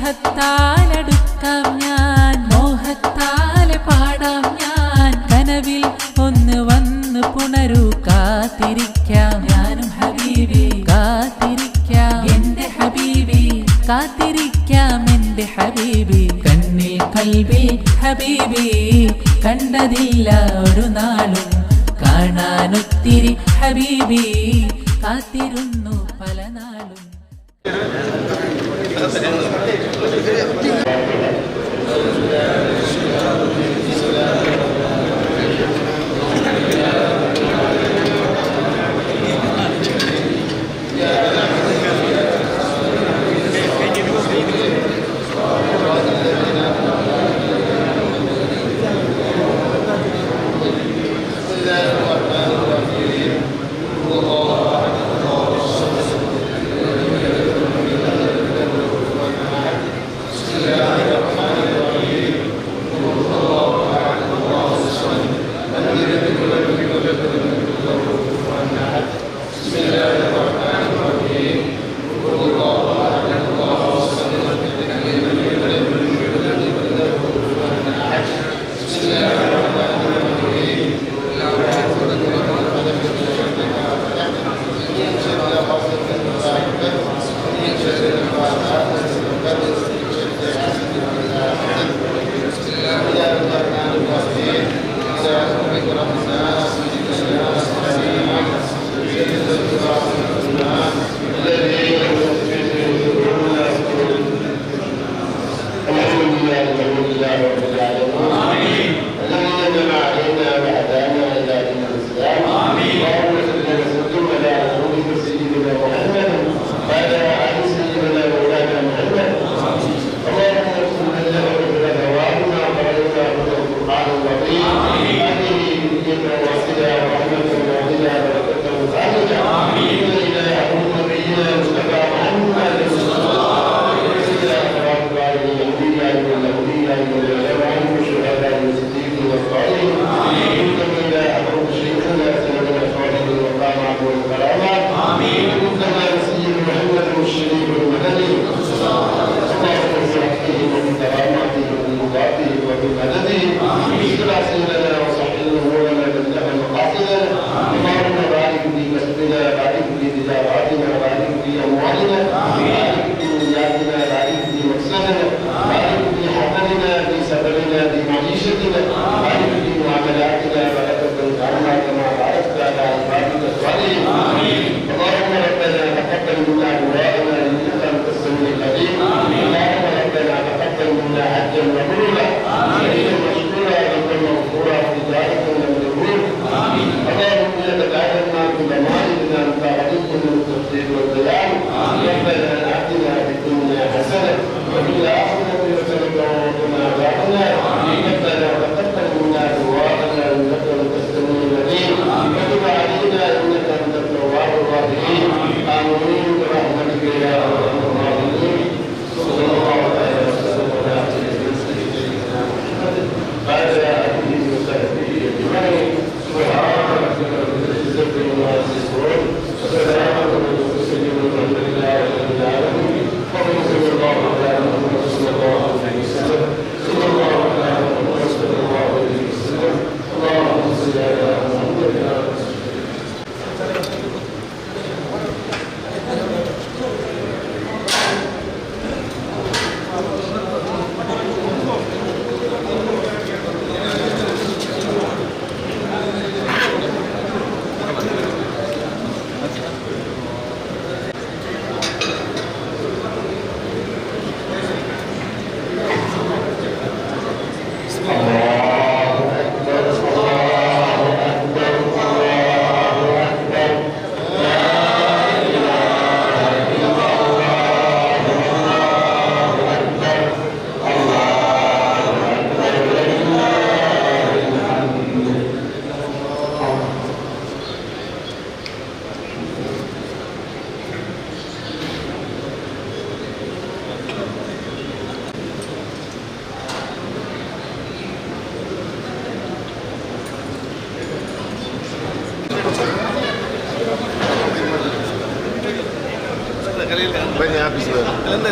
സ്നേഹത്താലടുക്കാം ഞാൻ, മോഹത്താലെ പാടാം ഞാൻ. കനവിൽ ഒന്ന് വന്ന് പുണരൂ, കാത്തിരിക്കാം ഞാനും ഹബീബി, കാത്തിരിക്കാം എന്റെ ഹബീബി, കാത്തിരിക്കാം എന്റെ ഹബീബി. കണ്ണിൽ കൽബിൽ ഹബീബി കണ്ടതില്ല ഒരു നാളും, കാണാനൊത്തിരി ഹബീബി കാത്തിരുന്നു പല നാളും.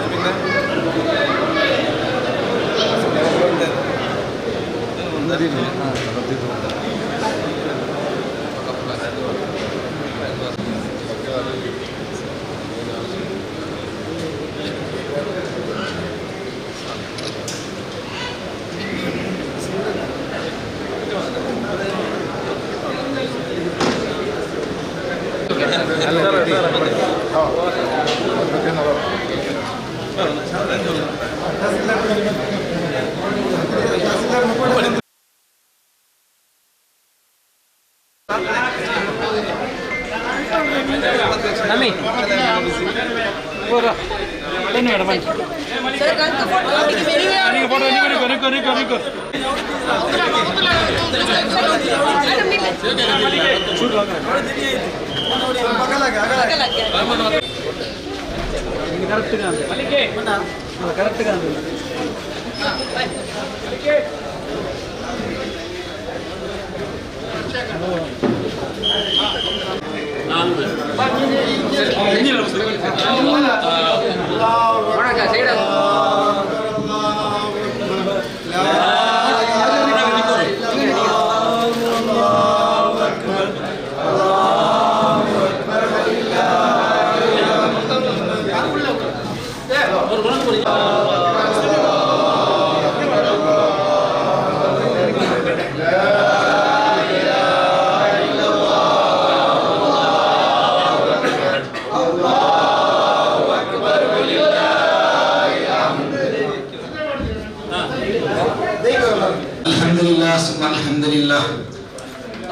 പിന്നെ.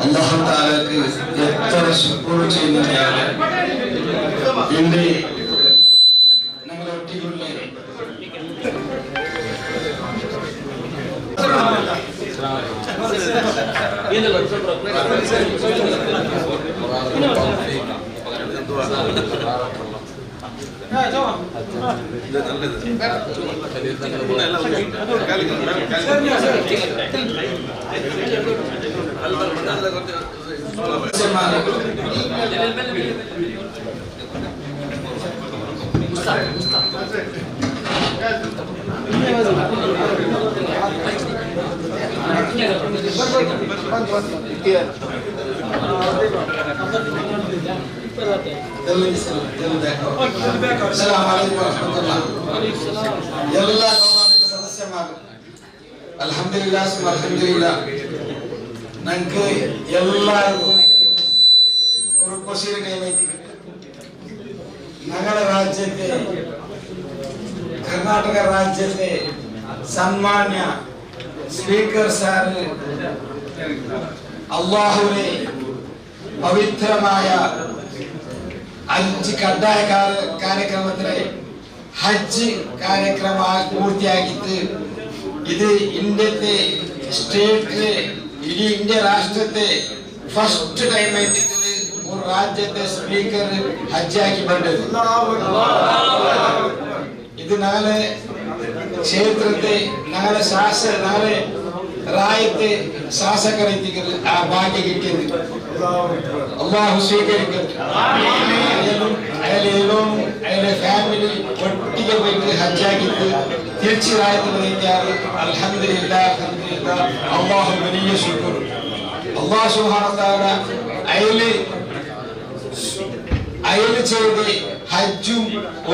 അല്ലാഹു തആലക്ക് എത്ര ശുക്ർ ചെയ്യുന്നതാണ്. ഇന്ന് ഞങ്ങൾ ഒട്ടിയുള്ള ಎಲ್ಲ ಗೌರವಾನ್ವಿತ ಸದಸ್ಯಮಾರು ಅಲ್ಹಮ್ದುಲಿಲ್ಲಾಹ್ ಸುಮ್ಮ ಅಲ್ಹಮ್ದುಲಿಲ್ಲಾಹ್. ನಂಗೆ ಎಲ್ಲರಿಗೂ ഒരു ಖುಷಿಯ ಟೈಮ್ ಐತಿ. ನಗರ ರಾಜ್ಯಕ್ಕೆ ಕರ್ನಾಟಕ ರಾಜ್ಯಕ್ಕೆ ಸನ್ಮಾನ್ಯ ಸ್ಪೀಕರ್ ಸರ್ ಅಲ್ಲಾಹುವೇ ಪವಿತ್ರമായ 5 ಕಡ್ಡಾಯ ಕಾರ್ಯಕ್ರಮದಲ್ಲಿ ಹಜ್ ಕಾರ್ಯಕ್ರಮ ಪೂರ್ತಿಯಾಗಿತ್ತು. ಇದು ಇಂಡಿಯത്തെ ಸ್ಟೇಟ್ ಇಡೀ ಇಂಡಿಯಾ ರಾಷ್ಟ್ರത്തെ ಫಸ್ಟ್ ಟೈಮ್ ಆಯ್ತಿತ್ತು ஒரு ರಾಜ್ಯದ ಸ್ಪೀಕರ್ ಹಜ್ ಆಗಿ ಬಂದದ್ದು. ಇದು ನಾಳೆ ಕ್ಷೇತ್ರത്തെ ನಾಳೆ ನಾಳೆ ರಾಯತೆ ಶಾಸಕರೈತಿಗರು ಆ ಭಾಗ್ಯ ಗಿಟ್ಟಿದ್ದು ಅಲ್ಲಾಹು ಸ್ವೀಕರಿಕರು. ಅಯಲೆ ಫ್ಯಾಮಿಲಿ ಒಟ್ಟಿಗೆ ಹೋಗಿ ಹಜ್ ಆಗಿದ್ದು ತಿರುಚಿ ರಾಯತ ಬಂದಿದ್ದಾರೆ. ಅಲ್ಹಮ್ದುಲಿಲ್ಲಾಹ್ ಅಲ್ಹಮ್ದುಲಿಲ್ಲಾಹ್ ಅಲ್ಲಾಹು വലിയ ಶುಕ್ರ್. ಅಲ್ಲಾಹ್ ಸುಬ್ಹಾನಹು ವ ತಆಲಾ ಅಯಲೆ അയല് ചെയ്ത് ഹജ്ജും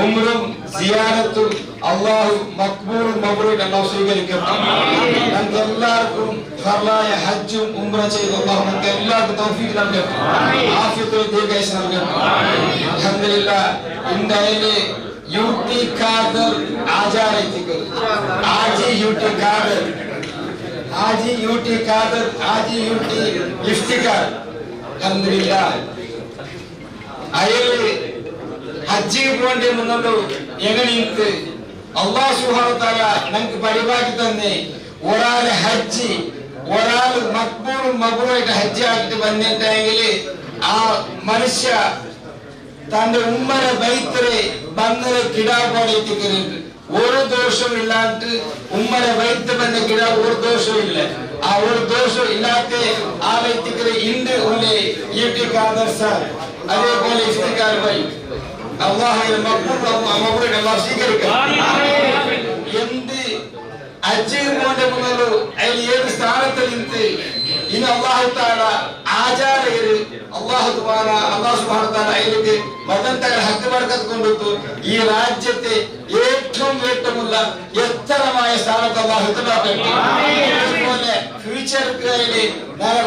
ഉംറും സിയാറത്തും അള്ളാഹു മക്ബൂലും മബ്രൂരും അള്ളാഹു സ്വീകരിക്കട്ടെ. നമുക്ക് എല്ലാവർക്കും ഫർളായ ഹജ്ജും ഉംറ ചെയ്ത് അള്ളാഹു നമുക്ക് എല്ലാവർക്കും തൗഫീഖ് നൽകട്ടെ, ആഫിയത്തുൽ ദീർഘായുസ് നൽകട്ടെ. അൽഹംദുലില്ലാഹ്. ഇന്ത്യയിലെ യു ടി ഖാദർ ആചാരത്തികൾ Haji U T Khader, Haji U T Khader, Haji U T Iftikhar. അൽഹംദുലില്ലാഹ്. അയല് ഹജ്ജിಗೆ പോണ്ടി മുന്നോട്ട് എങ്ങനെ അള്ളാഹു സുബ്ഹാനഹു വ തആല നമുക്ക് പരിപാടി തന്നെ. ഒരാള് ഹജ്ജ് ഒരാൾ മക്ബൂലും മബ്രൂറായിട്ട് ഹജ്ജ് ആക്കിട്ട് വന്നിട്ടെങ്കിൽ ആ മനുഷ്യ തന്റെ ഉമ്മരെ ബൈത്തരെ ബന്നരെ കിടാ പോടേറ്റിക്കരുത്. ഒരു ദോഷവും ഇല്ലാണ്ട് ഉമ്മരെ വൈത്ത് വന്ന കിടാ ഒരു ദോഷവും ഇല്ല. ആ ഒരു ദോഷവും ഇല്ലാത്ത ആ വ്യക്തിക്ക് ഇണ്ട് ഉള്ളേ യു ടി ഖാദർ സാർ, അതേപോലെ ഇഫ്തിഖാർ ഭായി. അള്ളാഹു മക്ബൂൽ മബ്രൂർ അള്ളാഹു സ്വീകരിക്കട്ടെ. എന്ത് ഹജ്ജിന് പോകേണ്ട മുന്നോളു അതിൽ ഏത് സ്ഥാനത്ത് നിന്ന് ഇന്ന് അള്ളാഹു താല ആചാരകര് അള്ളാഹു അള്ളാഹു സുബ്ഹാനഹു തആല അതിലേക്ക് മതന്തകർ ഹക്ക് ബർക്കത്ത് കൊണ്ടുത്തു ഈ രാജ്യത്തെ ഏറ്റവും ഏറ്റവുമുള്ള എത്തരമായ സ്ഥാനത്ത് അള്ളാഹു അതുപോലെ ഫ്യൂച്ചർക്ക്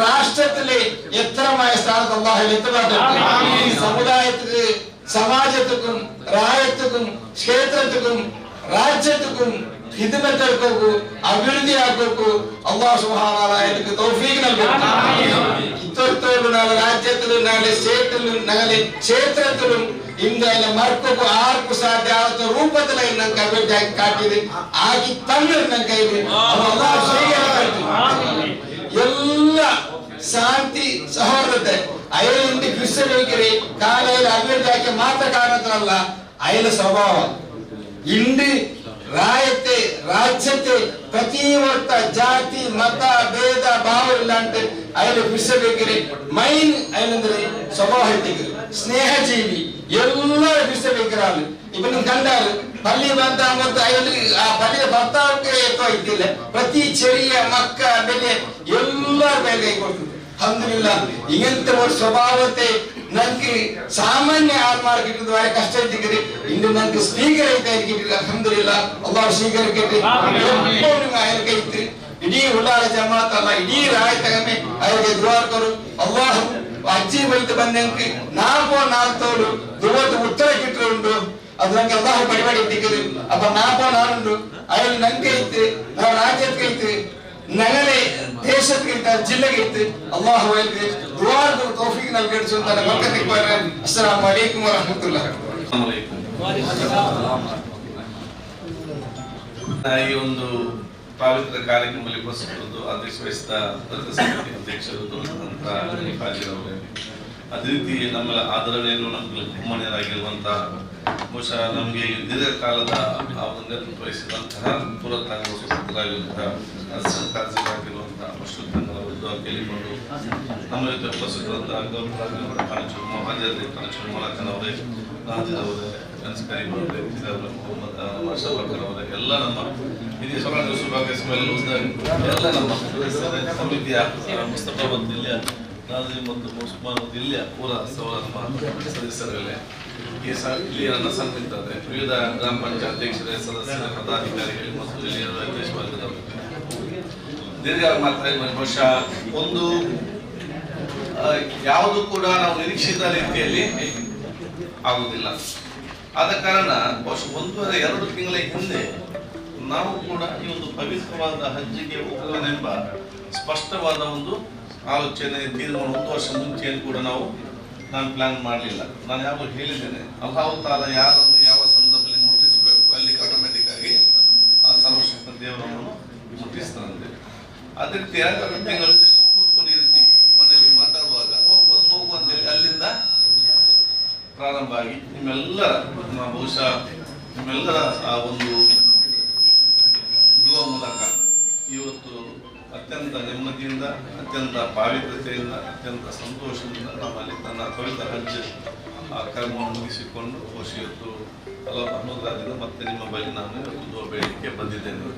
രാഷ്ട്രത്തിലെ എത്തരമായ സ്ഥാനത്ത് അള്ളാഹു എത്തപാട്ടെ സമുദായത്തിക്ക് സമാജത്തുക്കും രായത്തുക്കും ക്ഷേത്രത്തുക്കും രാജ്യത്തുക്കും ഹിദ്മത്തെടുക്കൂ അഭിവൃദ്ധി ആക്കൂ അള്ളാഹു സുബ്ഹാനഹു വ തആല എനിക്ക് തൗഫീഖ് നൽകട്ടെ. ഇത്തരത്തിലുള്ള നാല് രാജ്യത്തിലും നാല് സ്റ്റേറ്റിലും നാല് ക്ഷേത്രത്തിലും ഇന്ത്യയിലെ മർക്കു ആർക്കും സാധ്യാത്ത രൂപത്തിലായി ഞങ്ങൾക്ക് അഭിവൃദ്ധി ആക്കി കാട്ടിയത് ആക്കി തന്നത് ഞങ്ങൾക്ക് അള്ളാഹു സ്വീകരിക്കട്ടെ. എല്ലാ ശാന്തി സഹോദരത്തെ അയലിന്റെ ക്രിസ്ത്യൻ കാലയിൽ അഭിവൃദ്ധി ആക്കിയ മാത്ര കാരണത്തിനല്ല അയല സ്വഭാവം ಇಂದು ರಾಯತೆ ರಾಜ್ಯತೆ ಪ್ರತಿವರ್ತ ಜಾತಿ ಮತ ಭೇದ ಭಾವ ಇಲ್ಲ ಅಂತ ಅಯಲು ಕ್ರಿಸ್ತಬೇಕಿರಿ ಮೈನ್ ಅಯಲಂದ್ರೆ ಸ್ವಭಾವ ಇಟ್ಟಿಗೆ ಸ್ನೇಹಜೀವಿ ಎಲ್ಲ ಕ್ರಿಸ್ತಬೇಕಿರಾಲು ಇಪ್ಪ ನಿಮ್ ಕಂಡಾರು ಪಲ್ಲಿ ಬಂತ ಮತ್ತು ಅಯಲು ಆ ಪಲ್ಲಿಯ ಭರ್ತಾವಕ್ಕೆ ಎತ್ತೋ ಇದ್ದಿಲ್ಲ ಪ್ರತಿ ಚೆರಿಯ ಮಕ್ಕ ಬೆಲೆ ಎಲ್ಲರ ಮೇಲೆ ಕೈ ಕೊಡ್ತದೆ. ಅಲ್ಹಮ್ದುಲಿಲ್ಲಾ ഇങ്ങനത്തെ ഒരു സ്വഭാവത്തെ നമുക്ക് സാമാന്യ ആത്മാർക്ക് കിട്ടുന്നത് വളരെ കഷ്ടമായിട്ട് ഇന്ന് നമുക്ക് സ്പീക്കർ ആയിട്ടായിരിക്കും. അൽഹംദുലില്ലാ അള്ളാഹു സ്വീകരിക്കട്ടെ. എപ്പോഴും അയാൾക്ക് ഇടീ ഉള്ളാല ജമാഅത്ത് അല്ല ഇടീ രായത്തകമേ അയാൾക്ക് ദുആ കരു. അള്ളാഹു അജ്ജി വൈത്ത് ಬಂದಂಗೆ ನಾಲ್ಕು ನಾಲ್ತೋಳು ದುವತ್ತು ಉತ್ತರ ಕಿಟ್ಟುಂಡು ಅದು ನಂಗೆ ಅಲ್ಲಾಹು ಪರಿವಾಡಿ ಇಟ್ಟಿಕ್ಕದು. ಅಪ್ಪ ನಾಲ್ಕು ನಾನುಂಡು ಅಯಲ್ ನಂಗೆ ಇತ್ತು ನಾವು ರಾಜ್ಯಕ್ಕೆ ಇತ್ತು ನಗಲೆ ದೇಶಕ್ಕೆ ಜಿಲ್ಲೆಗೆ ಇತ್ತು ಅಲ್ಲಾಹು ದುಆ ತೌಫೀಕ್ നൽകട്ടെ. ബർക്കത്ത് പോരെ. അസ്സലാമു അലൈക്കും വറഹ്മത്തുള്ളാഹി. ಈ ಒಂದು ಪವಿತ್ರ ಕಾರ್ಯಕ್ರಮದಲ್ಲಿ ಉಪಸ್ಥಿತರು ಅಧ್ಯಕ್ಷ ವಹಿಸಿದ ಸಮಿತಿ ಅಧ್ಯಕ್ಷರು ದೊರೆತಂತ ಅವರೇ, ಅದೇ ರೀತಿ ನಮ್ಮ ಆದರಣೆಯನ್ನು ನಮಗೆ ಬಹುಮಾನ್ಯರಾಗಿರುವಂತಹ ಬಹುಶಃ ನಮಗೆ ದೀರ್ಘಕಾಲದ ಆ ಒಂದು ನೇತೃತ್ವ ವಹಿಸಿದಂತಹ ಪುರತಾಂಗ ಸುಪುತ್ರರಾಗಿರುವಂತಹ ಖಾಜಿರಾಗಿರುವಂತಹ ಮಶೂದ್ ಕೇಳಿಕೊಂಡು ನಮ್ಮ ಜೊತೆ ಉಪಸ್ಥಿತರಂತಹ ಗೌರವ ಕಾಣಚೂರು ಮೊಲಕನ್ ಅವರೇ, ನಾಜಿರ್ ಅವರೇ, ಅನ್ಸ್ಕಾರಿ ಅವರೇ, ಮೊಹಮ್ಮದ್ ಅಶಾಬಕರ್ ಅವರೇ, ಎಲ್ಲ ನಮ್ಮ ಹಿರಿಯ ಎಲ್ಲ ನಮ್ಮ ಸಮಿತಿಯ ಮುಸ್ತಫಾಬಾದ್ ಜಿಲ್ಲೆಯ ನಾಜಿಮ್ ಮತ್ತು ಉಸ್ಮಾನ್ ಜಿಲ್ಲೆಯ ಪೂರ ಸೌರ ನಮ್ಮ ಸದಸ್ಯರುಗಳೇ, ಈ ಇಲ್ಲಿ ನನ್ನ ಸಂಘಿದ್ದಾರೆ ವಿವಿಧ ಗ್ರಾಮ ಪಂಚಾಯತ್ ಅಧ್ಯಕ್ಷರೇ, ಸದಸ್ಯರ, ಪದಾಧಿಕಾರಿಗಳು ಮತ್ತು ಇಲ್ಲಿಯ ಅಧ್ಯಕ್ಷ ವರ್ಗದವರು. ದೀರ್ಘ ಮಾತ್ರ ಬಹುಶಃ ಒಂದು ಯಾವುದು ಕೂಡ ನಾವು ನಿರೀಕ್ಷಿತ ರೀತಿಯಲ್ಲಿ ಆಗುವುದಿಲ್ಲ. ಆದ ಕಾರಣ ಬಹುಶಃ 1.5-2 ತಿಂಗಳ ಹಿಂದೆ ನಾವು ಕೂಡ ಈ ಒಂದು ಪವಿತ್ರವಾದ ಹಜ್ಜಿಗೆ ಹೋಗೋಣೆಂಬ ಸ್ಪಷ್ಟವಾದ ಒಂದು ಆಲೋಚನೆ ತೀರ್ಮಾನ 1 ವರ್ಷ ಮುಂಚೆಯನ್ನು ಕೂಡ ನಾನು ಪ್ಲಾನ್ ಮಾಡಲಿಲ್ಲ. ನಾನು ಯಾವಾಗ ಹೇಳಿದ್ದೇನೆ, ಅಲ್ಲಾಹು ತಾಲ ಯಾರನ್ನು ಯಾವ ಸಂದರ್ಭದಲ್ಲಿ ಮುಟ್ಟಿಸಬೇಕು ಅಲ್ಲಿ ಆಟೋಮೆಟಿಕ್ ಆಗಿ ಆ ಸರ್ವಶಕ್ತ ದೇವರನ್ನು ಮುಟ್ಟಿಸ್ತಾರಂತೆ. ಅದೇ ರೀತಿ 2 ತಿಂಗಳು ಕೂತ್ಕೊಂಡು ಈ ರೀತಿ ಮನೆಯಲ್ಲಿ ಮಾತಾಡುವಾಗ ಹೋಗುವಂತೇಳಿ ಅಲ್ಲಿಂದ ಪ್ರಾರಂಭ ಆಗಿ ನಿಮ್ಮೆಲ್ಲರ ಬಹುಶಃ ನಿಮ್ಮೆಲ್ಲರ ಆ ಒಂದು ದುವಾ ಮೂಲಕ ಇವತ್ತು ಅತ್ಯಂತ ನೆಮ್ಮದಿಯಿಂದ, ಅತ್ಯಂತ ಪಾವಿತ್ರ್ಯತೆಯಿಂದ, ಅತ್ಯಂತ ಸಂತೋಷದಿಂದ ನಮ್ಮಲ್ಲಿ ತನ್ನ ಪವಿತ್ರ ಹಜ್ ಆ ಕರ್ಮವನ್ನು ಮುಗಿಸಿಕೊಂಡು ಬಹುಶಃ ಇವತ್ತು ಅಲ್ಲ ಅನುಗ್ರಹದಿಂದ ಮತ್ತೆ ನಿಮ್ಮ ಬಳಿ ನಾನು ಇವತ್ತು ದುವಾ ಬೇಡಲಿಕ್ಕೆ ಬಂದಿದ್ದೇನೆ.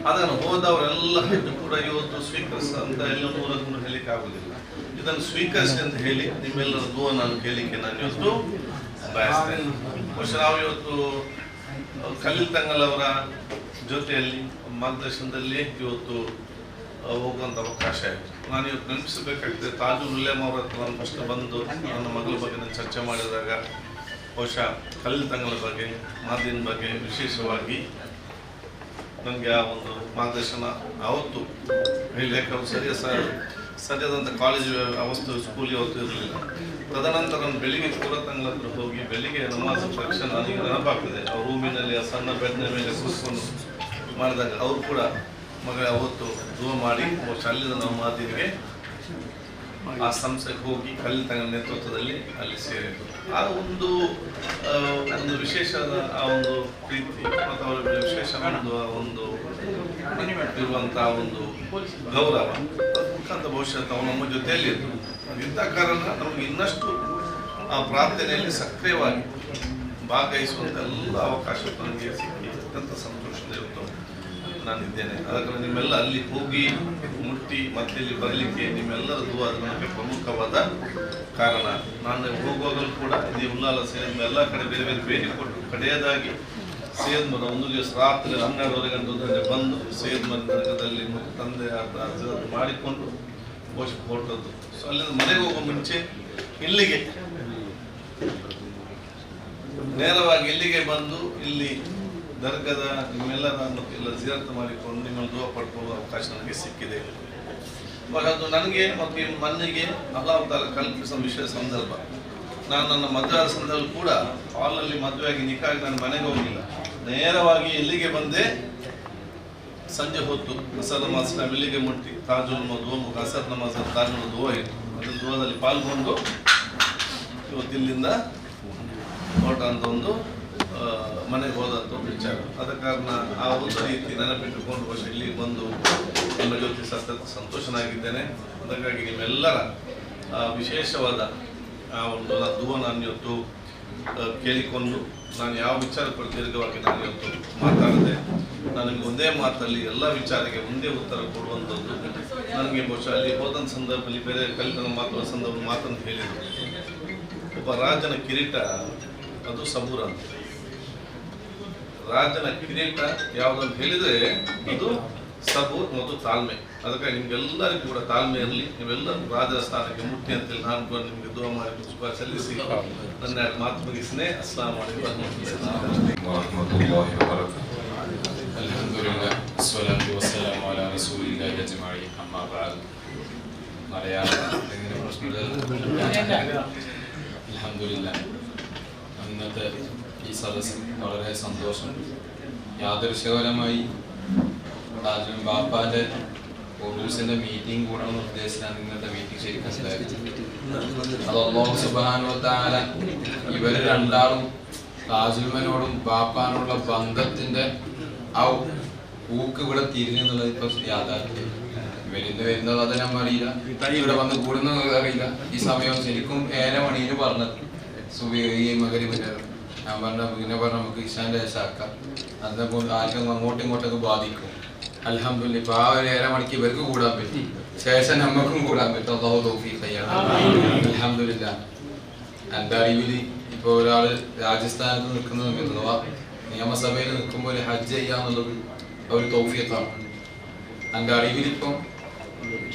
ಅದನ್ನು ಹೋದವರೆಲ್ಲ ಹಜ್ ಕೂಡ ಇವತ್ತು ಸ್ವೀಕರಿಸ ಅಂತ ಎಲ್ಲ 100ಕ್ಕೆ 100 ಹೇಳಲಿಕ್ಕೆ ಆಗುವುದಿಲ್ಲ. ಇದನ್ನು ಸ್ವೀಕರಿಸಿ ಅಂತ ಹೇಳಿ ನಿಮ್ಮೆಲ್ಲರ ದುವಾ ನಾನು ಕೇಳಲಿಕ್ಕೆ ನಾನು ಇವತ್ತು ಬಯಸ್ತೇನೆ. ಬಹುಶಃ ನಾವು ಇವತ್ತು ಖಲೀಲ್ ತಂಗಲ್ ಅವರ ಜೊತೆಯಲ್ಲಿ ಮಾರ್ಗದರ್ಶನದಲ್ಲಿ ಇವತ್ತು ಹೋಗುವಂಥ ಅವಕಾಶ ಆಯಿತು. ನಾನು ಇವತ್ತು ನೆನಪಿಸಬೇಕಾಗ್ತದೆ, ತಾಜುಲ್ ಉಲೇಮ ಅವರ ಹತ್ರ ನಾನು ಫಸ್ಟ್ ಬಂದು ನನ್ನ ಮಗಳ ಬಗ್ಗೆ ನಾನು ಚರ್ಚೆ ಮಾಡಿದಾಗ ಬಹುಶಃ ಖಲೀಲ್ ತಂಗಲ ಬಗ್ಗೆ, ಮಾದಿನ ಬಗ್ಗೆ ವಿಶೇಷವಾಗಿ ನನಗೆ ಆ ಒಂದು ಮಾರ್ಗದರ್ಶನ ಆವತ್ತು ಹೇಳಿ, ಯಾಕಂದ್ರೆ ಸರಿಯಾದಂಥ ಕಾಲೇಜು ಅವಸ್ತು ಸ್ಕೂಲ್ ಯಾವತ್ತೂ ಇರಲಿಲ್ಲ. ತದನಂತರ ನಾನು ಬೆಳಿಗ್ಗೆ ಕೂರತಂಗ್ಲ ಹತ್ರ ಹೋಗಿ ಬೆಳಿಗ್ಗೆ ನಮಾಜ್ ತಕ್ಷಣ ನನಗೆ ನೆನಪಾಗ್ತದೆ, ಅವ್ರ ರೂಮಿನಲ್ಲಿ ಆ ಸಣ್ಣ ಬೆಡ್ನ ಮೇಲೆ ಕೂತ್ಕೊಂಡು ಮಾಡಿದಾಗ ಅವರು ಕೂಡ ಮಗಳ ಅವತ್ತು ದುವಾ ಮಾಡಿ ಬಹುಶಃ ಅಲ್ಲಿಂದ ನಾವು ಮಾದಿನಿಗೆ ಆ ಸಂಸ್ಥೆಗೆ ಹೋಗಿ ಖಲೀಲ್ ತಂಗಲ್ ನೇತೃತ್ವದಲ್ಲಿ ಅಲ್ಲಿ ಸೇರಿದ್ದು. ಆ ಒಂದು ಒಂದು ವಿಶೇಷದ ಆ ಒಂದು ಪ್ರೀತಿ ಮತ್ತು ಅವರ ವಿಶೇಷ ಒಂದು ಆ ಒಂದು ಇರುವಂತಹ ಒಂದು ಗೌರವ ಮುಖಾಂತರ ಬಹುಶಃ ತಾವು ನಮ್ಮ ಜೊತೆಯಲ್ಲಿ ಇದ್ದರು. ಇಂಥ ಕಾರಣ ನಮಗೆ ಇನ್ನಷ್ಟು ಆ ಪ್ರಾರ್ಥನೆಯಲ್ಲಿ ಸಕ್ರಿಯವಾಗಿ ಭಾಗವಹಿಸುವಂಥ ಎಲ್ಲ ಅವಕಾಶ ನನಗೆ ಸಿಕ್ಕಿ ಅತ್ಯಂತ ಸಂತೋಷದ ಇವತ್ತು ನಾನಿದ್ದೇನೆ. ಅದಕ್ಕೆ ನಿಮ್ಮೆಲ್ಲ ಅಲ್ಲಿ ಹೋಗಿ ಮುಟ್ಟಿ ಮತ್ತೆ ಇಲ್ಲಿ ಬರಲಿಕ್ಕೆ ನಿಮ್ಮೆಲ್ಲರ ದುವಾ ನನಗೆ ಪ್ರಮುಖವಾದ ಕಾರಣ. ನಾನು ಹೋಗುವಾಗಲೂ ಕೂಡ ಇದೇ ಉಲ್ಲಾಲ ಸೇರಿದ ಎಲ್ಲ ಕಡೆ ಬೇರೆ ಬೇರೆ ಭೇಟಿ ಕೊಟ್ಟು ಕಡೆಯದಾಗಿ ಸೇದ್ಮರ ಒಂದು ದಿವಸ ರಾತ್ರಿ 12:30 ಗಂಟೆ ಬಂದು ಸೇದ್ಮರ ನಗರದಲ್ಲಿ ತಂದೆ ಮಾಡಿಕೊಂಡು ಹೊರಟದ್ದು. ಸೊ ಅಲ್ಲಿಂದ ಮನೆಗೆ ಹೋಗುವ ಮುಂಚೆ ಇಲ್ಲಿಗೆ ನೇರವಾಗಿ ಇಲ್ಲಿಗೆ ಬಂದು ಇಲ್ಲಿ ದರ್ಗದ ನಿಮ್ಮೆಲ್ಲರ ಮತ್ತು ಎಲ್ಲ ಜಿಯಾರತ್ ಮಾಡಿಕೊಂಡು ನಿಮ್ಮನ್ನು ದುವಾ ಪಡ್ಕೊಳ್ಳುವ ಅವಕಾಶ ನನಗೆ ಸಿಕ್ಕಿದೆ. ಅದು ನನಗೆ ಮತ್ತು ಈ ಮಣ್ಣಿಗೆ ಅಲ್ಲಾಹ್ ತಾಲ ಕಲ್ಪಿಸುವ ವಿಶೇಷ ಸಂದರ್ಭ. ನಾನು ನನ್ನ ಮದುವೆ ಆದ ಸಂದರ್ಭ ಕೂಡ ಹಾಲ್ನಲ್ಲಿ ಮದುವೆಯಾಗಿ ನಿಕ್ಕಾಗಿ ನಾನು ಮನೆಗೆ ಹೋಗಿಲ್ಲ, ನೇರವಾಗಿ ಇಲ್ಲಿಗೆ ಬಂದೆ. ಸಂಜೆ ಹೊತ್ತು ಅಸರ್ ನಮಾಜ್ ಇಲ್ಲಿಗೆ ಮುಟ್ಟಿ ತಾಜುಲ್ ದುವಾ ಮುಖ ಅಸರ್ ನಮಾಜ್ ತಾಜುಲ್ ದುವಾ ಇತ್ತು, ಅದರ ದುವಾದಲ್ಲಿ ಪಾಲ್ಗೊಂಡು ಇವತ್ತು ಇಲ್ಲಿಂದ ಹೊರಟಂತ ಒಂದು ಮನೆಗೆ ಹೋದಂಥ ಒಂದು ವಿಚಾರ. ಆದ ಕಾರಣ ಆ ಒಂದು ರೀತಿ ನೆನಪಿಟ್ಟುಕೊಂಡು ವರ್ಷ ಇಲ್ಲಿಗೆ ಬಂದು ನಿಮ್ಮ ಜೊತೆ ಸತತ ಸಂತೋಷನಾಗಿದ್ದೇನೆ. ಅದಕ್ಕಾಗಿ ನಿಮ್ಮೆಲ್ಲರ ವಿಶೇಷವಾದ ಆ ಒಂದು ದುವಾ ನಾನು ಇವತ್ತು ಕೇಳಿಕೊಂಡು ನಾನು ಯಾವ ವಿಚಾರ ದೀರ್ಘವಾಗಿ ನಾನು ಇವತ್ತು ಮಾತಾಡಿದೆ. ನಾನು ನಿಮಗೆ ಒಂದೇ ಮಾತಲ್ಲಿ ಎಲ್ಲ ವಿಚಾರಕ್ಕೆ ಒಂದೇ ಉತ್ತರ ಕೊಡುವಂಥದ್ದು ನನಗೆ ಬಹುಶಃ ಅಲ್ಲಿ ಹೋದಂಥ ಸಂದರ್ಭದಲ್ಲಿ ಬೇರೆ ಕಲಿತ ಮಾತುವ ಸಂದರ್ಭ ಮಾತನ್ನು ಹೇಳಿದರು. ಒಬ್ಬ ರಾಜನ ಕಿರೀಟ ಅದು ಸಬೂರ ಅಂತ. ರಾಜನ ಕಿರೀಟ ಯಾವುದಂತ ಹೇಳಿದರೆ ಅದು ಸಬೂರ್ ಮತ್ತು ತಾಳ್ಮೆ. ಅದಕ್ಕಾಗಿ ನಿಮಗೆಲ್ಲರಿಗೂ ಕೂಡ ತಾಳ್ಮೆ ಇರಲಿ, ನೀವೆಲ್ಲರೂ ರಾಜರ ಸ್ಥಾನಕ್ಕೆ ಮುಟ್ಟಿ ಅಂತೇಳಿ ನಾನು ಕೂಡ ನಿಮಗೆ ದುವಾ ಮಾಡಿ ಶುಭ ಸಲ್ಲಿಸಿ ನನ್ನ ಮಾತು ಮುಗಿಸಿನೇ. ಅಸ್ಸಲಾಮು ಅಲೈಕುಮ್ ವರಹಮತುಲ್ಲಾಹಿ ವಬರಕಾತುಹು. ಅಲ್ಹಮ್ದುಲಿಲ್ಲಾಹ್ ವಸ್ಸಲಾತು ವಸ್ಸಲಾಮು ಅಲಾ റസൂലില്ലാഹി അജ്മഈൻ. അമ്മാ ബഅദ്. മലയാളം എങ്ങനെ പ്രശ്നമില്ല. അൽഹംദുലില്ലാഹ്, ഇന്നത്തെ ഈ സദസ്സ് വളരെ സന്തോഷം. യാദൃശ്ചികപരമായി താജുൽ ബാപ്പാന്റെ ഓഫീസിന്റെ മീറ്റിംഗ് കൂടണമെന്ന് ഉദ്ദേശിച്ചാണ് ഇന്നത്തെ മീറ്റിംഗ് ശരിക്കും ഉണ്ടായത്. അത് അല്ലാഹു സുബ്ഹാനഹു വ തആല ഇവര് രണ്ടാളും താജുൽമനോടും ബാപ്പാനോടുള്ള ബന്ധത്തിന്റെ ആ ഊക്ക് ഇവിടെ തിരിഞ്ഞെന്നുള്ളത് ഇപ്പൊ യാഥാർത്ഥ്യം. ഇവരിന്ന് വരുന്നത് അത് നമ്മൾ അറിയില്ല, ഇവിടെ വന്ന് കൂടുന്നത് അറിയില്ല. ഈ സമയം ശരിക്കും 7 മണിന് പറഞ്ഞത് സുബൈ മഗ്‌രിബിന്റെ. ഞാൻ പറഞ്ഞ പിന്നെ പറഞ്ഞ നമുക്ക് ഇശാന്റെ ശേഷം ആക്കാം, അതേപോലെ ആർക്കും അങ്ങോട്ടും ഇങ്ങോട്ടൊക്കെ ബാധിക്കും. അൽഹംദുലില്ലാഹ്, ഇപ്പൊ ആ ഒരു 7 മണിക്ക് ഇവർക്ക് കൂടാൻ പറ്റി, ശേഷം നമ്മക്കും കൂടാൻ പറ്റും. അല്ലാഹു തൗഫീഖ് ചെയ്യണം. അൽഹംദുലില്ലാഹ്, എൻ്റെ അറിവിൽ ഇപ്പൊ ഒരാള് രാജസ്ഥാനത്ത് നിൽക്കുന്ന സമയത്ത് അഥവാ നിയമസഭയിൽ നിൽക്കുമ്പോൾ ഒരു ഹജ്ജ് ചെയ്യാന്നുള്ളത് ഒരു തൗഫീഖാണ്. എൻ്റെ അറിവിലിപ്പം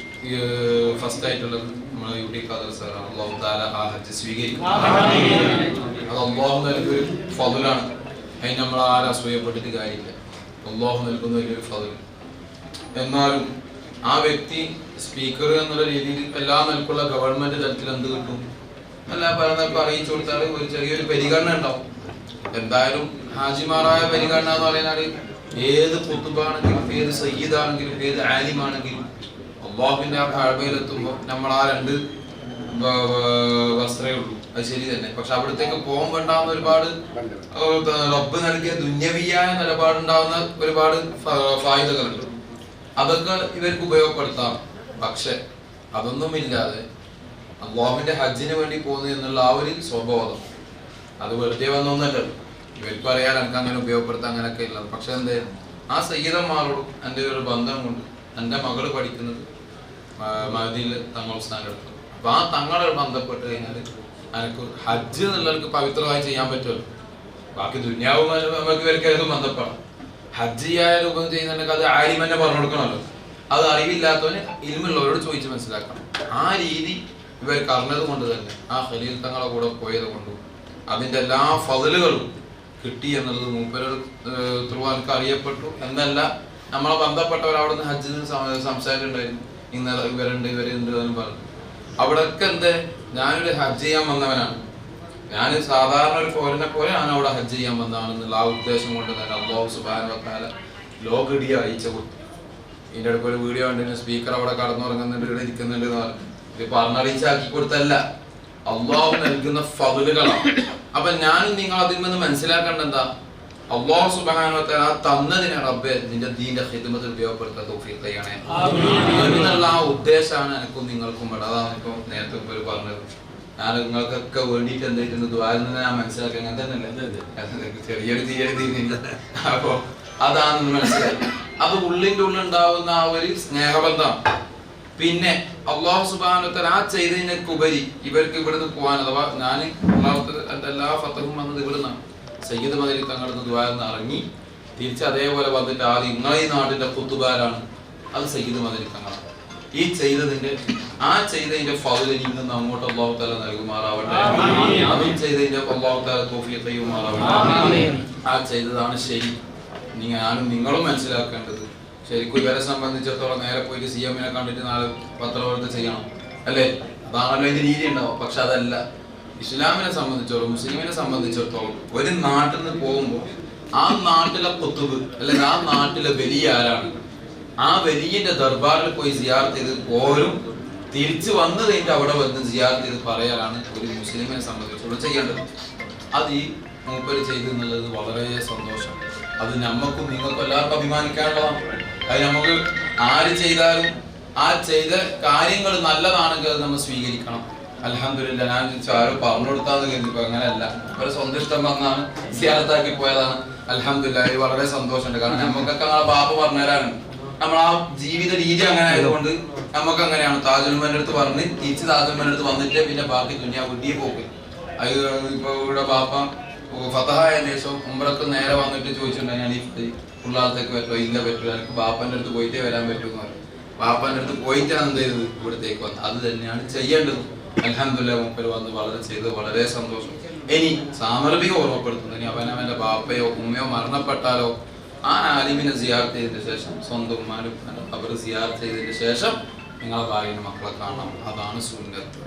ഫസ്റ്റ് ആയിട്ടുള്ളത് നമ്മളെ യു ടി ഖാദർ സാറാണ്. അല്ലാഹു തആല ആ ഹജ്ജ് സ്വീകരിക്കും. അത് അല്ലാഹു നൽകിയൊരു ഫളലാണ്, അതിന് നമ്മൾ ആരും അസൂയപ്പെട്ടിട്ട് കാര്യമില്ല. അല്ലാഹു നൽകുന്ന വലിയൊരു ഫള്. എന്നാലും ആ വ്യക്തി സ്പീക്കർ എന്നുള്ള രീതിയിൽ എല്ലാ നിലക്കുള്ള ഗവൺമെന്റ് തലത്തിൽ എന്ത് കിട്ടും എല്ലാ പല അറിയിച്ചു കൊടുത്താൽ ഒരു ചെറിയൊരു പരിഗണന ഉണ്ടാവും. എന്തായാലും ഹാജിമാറായ പരിഗണന എന്ന് പറയുന്നാൽ ഏത് ഖുതുബാണെങ്കിലും ഏത് സയ്യിദാണെങ്കിലും ഏത് ആലിമാണെങ്കിലും അള്ളാഹുവിന്റെ ആ കഅബയിലെത്തുമ്പോൾ നമ്മൾ ആ രണ്ട് വസ്ത്രമേ ഉള്ളൂ. അത് ശരി തന്നെ. പക്ഷെ അവിടത്തേക്ക് പോകാൻ വേണ്ടാവുന്ന ഒരുപാട് റബ്ബ് നൽകിയ ദുന്യവിയായ നിലപാടുണ്ടാവുന്ന ഒരുപാട് ഫായിദകളുണ്ട്. അതൊക്കെ ഇവർക്ക് ഉപയോഗപ്പെടുത്താം. പക്ഷെ അതൊന്നുമില്ലാതെ അള്ളാഹുവിന്റെ ഹജ്ജിന് വേണ്ടി പോകുന്നു എന്നുള്ള ആ ഒരു സ്വബോധം അത് വെറുതെ വന്നൊന്നല്ലല്ലോ. ഇവർക്ക് അറിയാൻ എനിക്ക് അങ്ങനെ ഉപയോഗപ്പെടുത്താൻ അങ്ങനെയൊക്കെ ഇല്ല. പക്ഷെ എന്ത് ആ സയ്യിദന്മാരോടും എൻ്റെ ഒരു ബന്ധം കൊണ്ട് എൻ്റെ മകള് പഠിക്കുന്നത് മഹദിയിൽ തങ്ങൾ സ്ഥാനം. അപ്പൊ ആ തങ്ങളെ ബന്ധപ്പെട്ട് കഴിഞ്ഞാൽ എനിക്ക് ഹജ്ജ് എന്നുള്ളവർക്ക് പവിത്രമായി ചെയ്യാൻ പറ്റുമല്ലോ. ബാക്കി ദുന്യാവുമായി നമുക്ക് ഇവർക്ക് ഏതും ബന്ധപ്പെടാം. ഹജ്ജ് ചെയ്യായ രൂപം ചെയ്യുന്നുണ്ടെങ്കിൽ അത് ആര്യം തന്നെ പറഞ്ഞു കൊടുക്കണമല്ലോ. അത് അറിവില്ലാത്തവന് ഇൽമുള്ളവരോട് ചോദിച്ച് മനസ്സിലാക്കണം. ആ രീതി ഇവർക്ക് അറിഞ്ഞത് കൊണ്ട് തന്നെ ആ ഖലീൽ തങ്ങളെ കൂടെ പോയത് കൊണ്ടും അതിൻ്റെ എല്ലാ ഫളലുകളും കിട്ടി എന്നുള്ളത് മൂപ്പരോട് ത്രൂ എനിക്ക് അറിയപ്പെട്ടു. എന്നല്ല, നമ്മളെ ബന്ധപ്പെട്ടവർ അവിടെ നിന്ന് ഹജ്ജിന് സംസാരിച്ചിട്ടുണ്ടായിരുന്നു. ഇന്നലെ ഇവരുണ്ട് ഇവരുണ്ട് എന്ന് പറഞ്ഞു. അവിടെയൊക്കെ എന്ത് ഞാനൊരു ഹജ്ജ് ചെയ്യാൻ വന്നവനാണ്, ഞാൻ സാധാരണ ഒരു പൗരനെ പോലെ ഞാൻ അവിടെ ഹജ്ജ് ചെയ്യാൻ വന്നതാണെന്നുള്ള ആ ഉദ്ദേശം കൊണ്ട് തന്നെ അല്ലാഹു സുബ്ഹാനഹു വ തആല ലോകടിയ അയച്ച കൊടുത്തു. ഇതിൻ്റെ അടുത്ത് ഒരു വീഡിയോ കണ്ടിരുന്നു, സ്പീക്കർ അവിടെ കടന്നുറങ്ങുന്നുണ്ട് ഇവിടെ ഇരിക്കുന്നുണ്ട് എന്ന് പറഞ്ഞു. ഇത് പറഞ്ഞറിയിച്ചാക്കി കൊടുത്തല്ല, അള്ളാഹു നൽകുന്ന ഫളലുകളാണ്. അപ്പൊ ഞാനും നിങ്ങൾ അതിൽ നിന്ന് മനസ്സിലാക്കേണ്ട എന്താ, അള്ളാഹു സുബ്ഹാനഹു വ തആല തന്നതിനെ റബ്ബേ നിന്റെ ദീന്റെ ഖിദ്മത്തിൽ ഉപയോഗപ്പെടുത്താൻ തൗഫീഖ് ചെയ്യണേ എന്നുള്ള ആ ഉദ്ദേശമാണ് എനിക്കും നിങ്ങൾക്കും വേണ്ടത്. അതാണ് ഇപ്പൊ നേരത്തെ ഒരു പറഞ്ഞത്. ഞാൻ നിങ്ങൾക്കൊക്കെ വേണ്ടിയിട്ട് എന്തായിട്ടുണ്ട് ദുആയിൽ നിന്ന് ഞാൻ മനസ്സിലാക്കി. അങ്ങനെ തന്നെയല്ലേ, ചെറിയൊരു തീയതി. അപ്പൊ അതാണെന്ന് മനസ്സിലായി. അത് ഉള്ളിൻ്റെ ഉള്ളുണ്ടാവുന്ന ആ ഒരു സ്നേഹബന്ധം. പിന്നെ അള്ളാഹു സുബ്ഹാനഹു വ തആല ആ ചെയ്തതിനൊക്കെ ഉപരി ഇവർക്ക് ഇവിടുന്ന് പോകാൻ, അഥവാ ഞാൻ അള്ളാഹു എല്ലാ ഫതഹും വന്നത് ഇവിടുന്നാണ്. സയ്യിദ് മദനി തങ്ങളിൽ ദുആ ഇറങ്ങി തിരിച്ച് അതേപോലെ വന്നിട്ട് ആദ്യം നിങ്ങളെ ഈ നാടിന്റെ ഖുതുബാരാണ്, അത് സയ്യിദ് മദനി തങ്ങളാണ്. ഈ ചെയ്തതിന്റെ ആ ചെയ്തതിന്റെ ഫള് ഇന്ന് അങ്ങോട്ട് അള്ളാഹു തആല നൽകുമാറാവട്ടെ. അതും ചെയ്തതിന്റെ അള്ളാഹു തആല തൗഫീഖ് ചെയ്യുമാറാവട്ടെ. ആ ചെയ്തതാണ് ശരി. ഞാനും നിങ്ങളും മനസ്സിലാക്കേണ്ടത് ശരിക്കും ഇവരെ സംബന്ധിച്ചിടത്തോളം നേരെ പോയിട്ട് സി എമ്മിനെ കണ്ടിട്ട് നാല് പത്രപ്രവർത്തനം ചെയ്യണം അല്ലേ, അതാണല്ലോ അതിന്റെ രീതി ഉണ്ടാവും. പക്ഷെ അതല്ല, ഇസ്ലാമിനെ സംബന്ധിച്ചോളം മുസ്ലിമിനെ സംബന്ധിച്ചിടത്തോളം ഒരു നാട്ടിൽ നിന്ന് പോകുമ്പോൾ ആ നാട്ടിലെ ഖുതുബ് അല്ലെങ്കിൽ ആ നാട്ടിലെ വലിയ ആരാണ്, ആ വലിയന്റെ ദർബാറിൽ പോയി സിയാർത്ത് ചെയ്ത് പോരും, തിരിച്ചു വന്നു കഴിഞ്ഞിട്ട് അവിടെ വന്ന് സിയാർത്ത് ചെയ്ത് പറയാനാണ് ഒരു മുസ്ലിമിനെ സംബന്ധിച്ചോളം ചെയ്യേണ്ടത്. അത് ഈ മൂപ്പര് ചെയ്തു എന്നുള്ളത് വളരെ സന്തോഷം. അത് നമ്മക്കും നിങ്ങൾക്കും എല്ലാവർക്കും അഭിമാനിക്കാനുള്ളതാണ്. അത് നമുക്ക് ആര് ചെയ്താലും ആ ചെയ്ത കാര്യങ്ങൾ നല്ലതാണെങ്കിൽ അത് നമ്മൾ സ്വീകരിക്കണം. അൽഹംദുലില്ലാ, ഞാൻ ആരോ പറഞ്ഞു കൊടുത്താന്ന് കരുതി, അങ്ങനെയല്ല, അവരെ സ്വന്തം ഇഷ്ടം വന്നാണ് സിയാറത്താക്കി പോയതാണ്. അൽഹംദുലില്ലാ, ഇത് വളരെ സന്തോഷമുണ്ട്. കാരണം നമുക്കൊക്കെ നമ്മളെ ബാപ്പ പറഞ്ഞുതരാണ്, നമ്മൾ ആ ജീവിത രീതി അങ്ങനെ ആയതുകൊണ്ട് നമുക്ക് അങ്ങനെയാണ്. താജുൽമാന്റെ അടുത്ത് പറഞ്ഞ് തിരിച്ച് താജുൽമാന്റെ അടുത്ത് വന്നിട്ടേ പിന്നെ ബാക്കി ദുനിയാ വിട്ടിയെ പോക്ക്. അത് ഇപ്പൊ ഇവിടെ ബാപ്പ ഫതഹായ ശേഷം ഉംറക്ക് നേരെ വന്നിട്ട് ചോദിച്ചിട്ടുണ്ടെങ്കിൽ ഞാൻ ഈ ഉള്ളാളത്തേക്ക് പറ്റുമോ, ഇല്ല പറ്റില്ല, എനിക്ക് ബാപ്പന്റെ അടുത്ത് പോയിട്ടേ വരാൻ പറ്റുമെന്ന് പറഞ്ഞു. ബാപ്പന്റെ അടുത്ത് പോയിട്ടാണ് എന്ത് ചെയ്തത്, ഇവിടത്തേക്ക് വന്നത്. അത് തന്നെയാണ് ചെയ്യേണ്ടത്. അൽഹംദുലില്ലാ, മൂപ്പര് വന്ന് വളരെ ചെയ്ത് വളരെ സന്തോഷം. ഇനി സാമർഭിക ഓർമ്മപ്പെടുത്തുന്നു, ഇനി അവനവന്റെ ബാപ്പയോ ഉമ്മയോ മരണപ്പെട്ടാലോ ആ ആലിമിനെ സിയാർത്ത് ചെയ്തതിന് ശേഷം സ്വന്തം ഉമ്മാനും അവർ സിയാർത്ത് ചെയ്തതിന് ശേഷം നിങ്ങളെ ഭാര്യയുടെ മക്കളെ കാണണം. അതാണ് സുന്നത്ത്.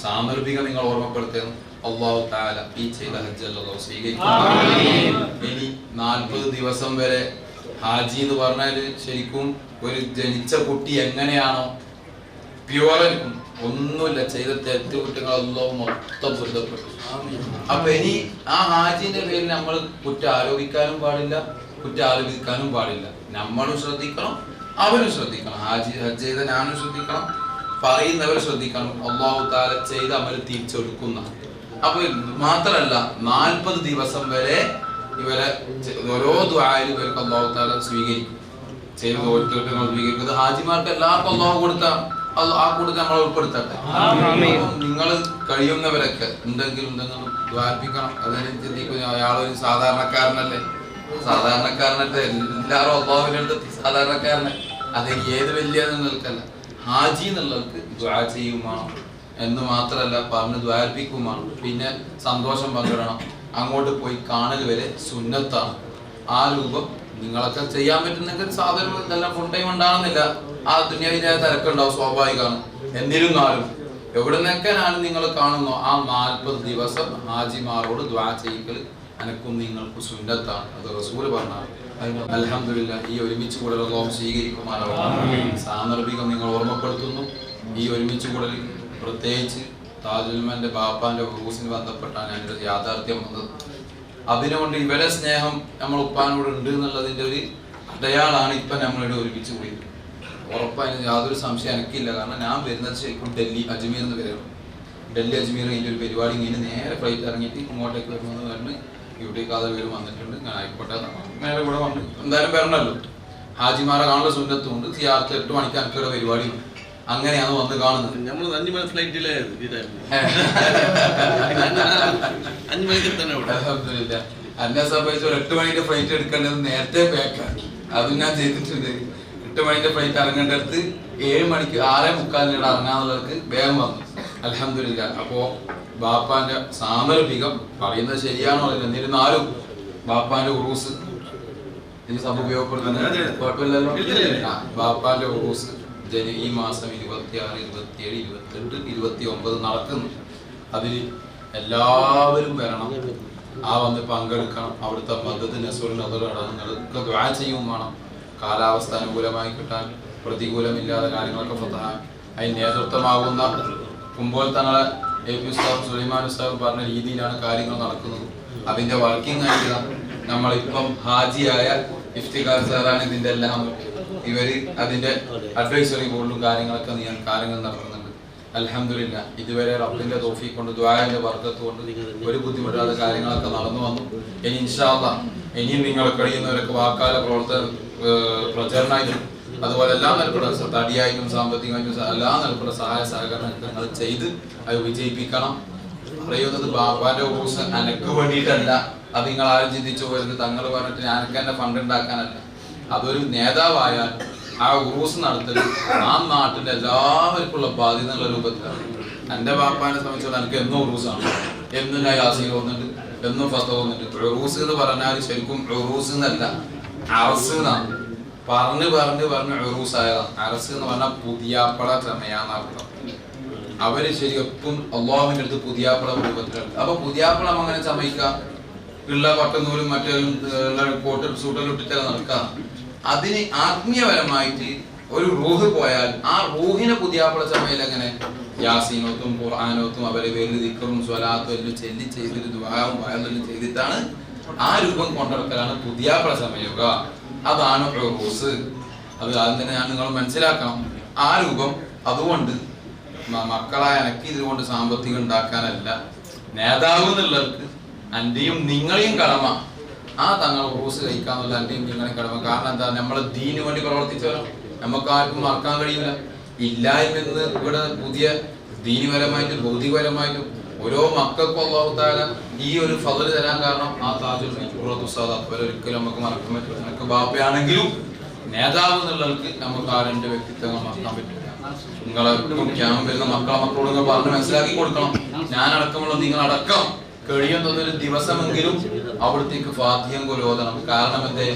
സാമർഭിക നിങ്ങൾ ഓർമ്മപ്പെടുത്തുന്നു. അള്ളാഹു തആല ഈ ചെയ്ത ഹജ്ജ് അല്ലാഹു സ്വീകരിക്കും. ഇനി 40 ദിവസം വരെ ഹാജി എന്ന് പറഞ്ഞാൽ ശരിക്കും ഒരു ജനിച്ച കുട്ടി എങ്ങനെയാണോ പ്യുവറായിരിക്കും, ഒന്നുമില്ല, ചെയ്ത തെറ്റ് കുറ്റങ്ങളെല്ലാം മൊത്തം പൊരുത്തപ്പെട്ടു. അപ്പൊ ഇനി ആ ഹാജിന്റെ പേരിൽ നമ്മൾ കുറ്റം ആരോപിക്കാനും പാടില്ല, കുറ്റം ആരോപിക്കാനും പാടില്ല. നമ്മളും ശ്രദ്ധിക്കണം, അവരും ശ്രദ്ധിക്കണം. ഹാജി ഹജ്ജ് ചെയ്ത ഞാനും ശ്രദ്ധിക്കണം, പറയുന്നവർ ശ്രദ്ധിക്കണം. അള്ളാഹു തആല ചെയ്ത അമൽ തിരിച്ചെടുക്കുന്ന. അപ്പൊ മാത്രല്ല 40 ദിവസം വരെ ഇവരെ ഓരോ ദുആയിലും ഇവർക്ക് അള്ളാഹു തആല സ്വീകരിക്കും. ചെയ്ത ഓരോരുത്തർക്കും സ്വീകരിക്കുന്നത് ഹാജിമാർക്ക് എല്ലാവർക്കും അള്ളാഹു കൊടുത്ത ആ കൂട്ടത്തിൽ നമ്മളെ ഉൾപ്പെടുത്തട്ടെ. നിങ്ങൾ കഴിയുന്നവരൊക്കെ എന്തെങ്കിലും ദ്വാർപ്പിക്കണം. അതിനെ ചിന്തിക്കും, അയാളൊരു സാധാരണക്കാരനല്ലേ, സാധാരണക്കാരനല്ലേ, എല്ലാവരും അള്ളാഹുവിന്റെ അടുത്ത് സാധാരണക്കാരനെ, അത് ഏത് വലിയ നിൽക്കല്ല. ഹാജി എന്നുള്ളവർക്ക് ദ്വാ ചെയ്യുമാണ് എന്ന് മാത്രല്ല പറഞ്ഞ് ദ്വാർപ്പിക്കുമാണ്. പിന്നെ സന്തോഷം പങ്കിടണം. അങ്ങോട്ട് പോയി കാണൽ വരെ സുന്നത്താണ്. ആ രൂപം നിങ്ങളൊക്കെ ചെയ്യാൻ പറ്റുന്നെങ്കിൽ സാധനം ഇതെല്ലാം ഫുൾ ടൈം ഉണ്ടാകുന്നില്ല, ആ ദുനിയാവിന്റെ തിരക്കുണ്ടാവും, സ്വാഭാവികമാണ്. എന്നിരുന്നാലും എവിടെ നിന്നൊക്കെ ഞാൻ നിങ്ങൾ കാണുന്നു ആ 40 ദിവസം ഹാജിമാരോട് ദ്വാ ചെയ്യൽ അനക്കും നിങ്ങൾക്കും സുന്നത്താണ്. അത് റസൂല് പറഞ്ഞാണ്. അൽഹംദുലില്ലാ, ഈ ഒരുമിച്ച് കൂടൽ അല്ലാഹു സ്വീകരിക്കുമാറാവട്ടെ. സാന്ദർഭികം നിങ്ങൾ ഓർമ്മപ്പെടുത്തുന്നു. ഈ ഒരുമിച്ച് കൂടൽ പ്രത്യേകിച്ച് താജുൽമാന്റെ ബാപ്പാന്റെ ഉറൂസിന് ബന്ധപ്പെട്ടാണ് ഞാനൊരു യാഥാർത്ഥ്യം വന്നത്. അതിനുകൊണ്ട് ഇവരെ സ്നേഹം നമ്മൾ ഉപ്പാനോട് ഉണ്ട് എന്നുള്ളതിന്റെ ഒരു അടയാളാണ് ഇപ്പം നമ്മളിവിടെ ഒരുമിച്ച് കൂടിയത്. ഉറപ്പായും യാതൊരു സംശയം എനിക്കില്ല. കാരണം ഞാൻ വരുന്നത് ശരിക്കും ഡൽഹി അജ്മീർ എന്ന് വരികയാണ്. ഡൽഹി അജ്മീർ കഴിഞ്ഞ ഒരു പരിപാടി കഴിഞ്ഞ് നേരെ ഫ്ലൈറ്റ് ഇറങ്ങിയിട്ട് ഇങ്ങോട്ടേക്ക് വരുമെന്ന് പറഞ്ഞ് ഇവിടേക്ക് അത് പേര് വന്നിട്ടുണ്ട്. ഞാൻ ആയിക്കോട്ടെ നേരെ ഇവിടെ വന്നു എന്തായാലും വരണല്ലോ. ഹാജിമാരെ കാണുന്ന സുന്നത്തുണ്ട്. സിയാർത്ത് 8 മണിക്ക് എനിക്കിവിടെ പരിപാടിയുണ്ട്. അങ്ങനെയാണ് വന്ന് കാണുന്നത്. നമ്മൾ 5 മണി ഫ്ലൈറ്റിലായിരുന്നു. 5 മണിക്ക് തന്നെ. അൽഹംദുലില്ലാ, എന്നെ സംബന്ധിച്ച് ഒരു 8 മണിന്റെ ഫ്ലൈറ്റ് എടുക്കേണ്ടത് നേരത്തെ പാക്കാക്കി, അതും ഞാൻ ചെയ്തിട്ടുണ്ട്. 8 മണിന്റെ ഫ്ലൈറ്റ് ഇറങ്ങേണ്ടടുത്ത് 7 മണിക്ക് 6:45 ഇറങ്ങാന്നുള്ളവർക്ക് വേഗം വന്നു. അൽഹംദുലില്ലാ. അപ്പോ ബാപ്പാന്റെ സാന്ദർഭികം പറയുന്നത് ശരിയാണോ അല്ല, എന്നിരുന്നാലും ബാപ്പാന്റെ ഉറൂസ് ഈ സഭ ഉപയോഗപ്പെടുത്തുന്നത് കുഴപ്പമില്ലല്ലോ. ബാപ്പാന്റെ ഉറൂസ് ഈ മാസം 26, 27, 28, 29 നടക്കുന്നു. അതിൽ എല്ലാവരും വരണം, ആ വന്ന് പങ്കെടുക്കണം. അവിടുത്തെ മദദ് നസ്റുൽ അദർ ദുആ ചെയ്യും വേണം. കാലാവസ്ഥ അനുകൂലമായി കിട്ടാൻ പ്രതികൂലമില്ലാതെ കാര്യങ്ങളൊക്കെ ഫതഹ അതിന് നേതൃത്വമാകുന്ന കുമ്പോൾ തങ്ങളെ എ പി ഉസ്താദ് സുലൈമാൻ ഉസ്താദ് പറഞ്ഞ രീതിയിലാണ് കാര്യങ്ങൾ നടക്കുന്നത്. അതിൻ്റെ വർക്കിംഗ് ആയിട്ടുള്ള നമ്മളിപ്പം ഹാജിയായ ഇഫ്തിഖാർ സാറാണ് ഇതിൻ്റെ എല്ലാം. ഇവർ അതിൻ്റെ അഡ്വൈസറി ബോർഡിലും കാര്യങ്ങളൊക്കെ കാര്യങ്ങൾ നടത്തുന്നുണ്ട്. അൽഹംദുലില്ലാ, ഇതുവരെ റബ്ബിന്റെ തൗഫീഖ് കൊണ്ട് ദുആന്റെ ബർക്കത്ത് കൊണ്ട് ഒരു ബുദ്ധിമുട്ടാതെ കാര്യങ്ങളൊക്കെ നടന്നു വന്നു. ഇനി ഇൻഷാ അല്ലാഹ് ഇനിയും നിങ്ങൾ കഴിയുന്നവരൊക്കെ വാക്കാല പ്രവർത്തന പ്രചരണമായിട്ടും അതുപോലെ എല്ലാ നിലക്കുള്ള തടിയായിട്ടും സാമ്പത്തികമായിട്ടും എല്ലാ നിലക്കുള്ള സഹായ സഹകരണങ്ങൾ ചെയ്ത് അത് വിജയിപ്പിക്കണം. പറയുന്നത് ബാബാന്റെ ഉറൂസ് അനക്ക് വേണ്ടിയിട്ടല്ല. അത് നിങ്ങൾ ആരും ചിന്തിച്ചു പോയത് തങ്ങൾ പറഞ്ഞിട്ട് ഞാനൊക്കെ തന്നെ ഫണ്ട് ഉണ്ടാക്കാനല്ല. അതൊരു നേതാവായാൽ ആ ഉറൂസ് നടത്തൽ ആ നാട്ടിന്റെ എല്ലാവർക്കുള്ള ബാധ്യത എന്നുള്ള രൂപത്തിലാണ്. എൻ്റെ ബാപ്പാനെ സംബന്ധിച്ചിടത്തോളം എനിക്ക് എന്നും ഉറൂസാണ്, എന്നും ഞാൻ യാസീൻ പോകുന്നുണ്ട്, എന്നും ഫത്ത പോകുന്നുണ്ട്. ഉറൂസ് എന്ന് പറഞ്ഞാൽ ശരിക്കും ഉറൂസ് എന്നല്ല, അറസ് എന്നാണ്. പറഞ്ഞ് പറഞ്ഞ് പറഞ്ഞ് ഉറൂസ് ആയതാണ്. അറസ് എന്ന് പറഞ്ഞാൽ പുതിയാപ്പള ചമയാന്നർത്ഥം. അവര് ശരിക്കും അള്ളാഹുവിന്റെ അടുത്ത് പുതിയാപ്പള രൂപത്തിലാണ്. അപ്പൊ പുതിയാപ്പള അങ്ങനെ ചമയിക്കാം, ഉള്ള പട്ടുനൂലും മറ്റേ കോട്ടും സൂട്ടെല്ലാം ഇട്ടിട്ടെല്ലാം നടക്കാം. അതിന് ആത്മീയപരമായിട്ട് ഒരു റൂഹ് പോയാൽ ആ റൂഹിനെ പുതിയാപ്പള ചമയിൽ എങ്ങനെ യാസീനോത്തും ഖുർആനോത്തും അവരെ പേരിൽ ദിക്റും സ്വലാത്തും എല്ലാം ചൊല്ലി ചെയ്തിട്ട് ദുആവും വഅദും ചെയ്തിട്ടാണ് ആ രൂപം കൊണ്ടെടുക്കലാണ് പുതിയാപ്പള ചമയുക. അതാണ് ഉറൂസ്. അത് ആദ്യം തന്നെ ഞാൻ നിങ്ങൾ മനസ്സിലാക്കണം ആ രൂപം. അതുകൊണ്ട് മക്കളായ എനിക്ക് ഇതുകൊണ്ട് സാമ്പത്തികം ഉണ്ടാക്കാനല്ല, നേതാവ് എന്നുള്ളവർക്ക് അന്റെയും നിങ്ങളെയും കടമ ആ തങ്ങൾ ഉറൂസ് കഴിക്കാന്നുള്ള അന്റെയും നിങ്ങളെയും കടമ. കാരണം എന്താ, നമ്മൾ ദീനു വേണ്ടി പ്രവർത്തിച്ചവരാണ്, നമുക്കാർക്കും മറക്കാൻ കഴിയില്ല. ഇല്ലായ്മ എന്ന് ഇവിടെ പുതിയ ദീനിപരമായിട്ടും ഭൗതികപരമായിട്ടും ഓരോ മക്കൾക്കും അല്ലാഹു തആല ഈ ഒരു ഫള് തരാൻ കാരണം ആ താജുൽ ഉസ്താദ്. അവരെ ഒരിക്കലും നമുക്ക് മറക്കാൻ പറ്റില്ല. നമുക്ക് ബാപ്പയാണെങ്കിലും നേതാവ് എന്നുള്ളവർക്ക് നമുക്ക് ആ രണ്ട് വ്യക്തിത്വങ്ങൾ മറക്കാൻ പറ്റില്ല. നിങ്ങളെ ക്യാമ്പ് വരുന്ന മക്കളെ മക്കളോട് നിങ്ങൾ പറഞ്ഞ് മനസ്സിലാക്കി കൊടുക്കണം. ഞാനടക്കമുള്ള നിങ്ങളടക്കം കഴിയുന്നൊരു ദിവസമെങ്കിലും അവിടത്തേക്ക് ഫാത്തിഹം കൊലോതണം. കാരണം എന്തേ,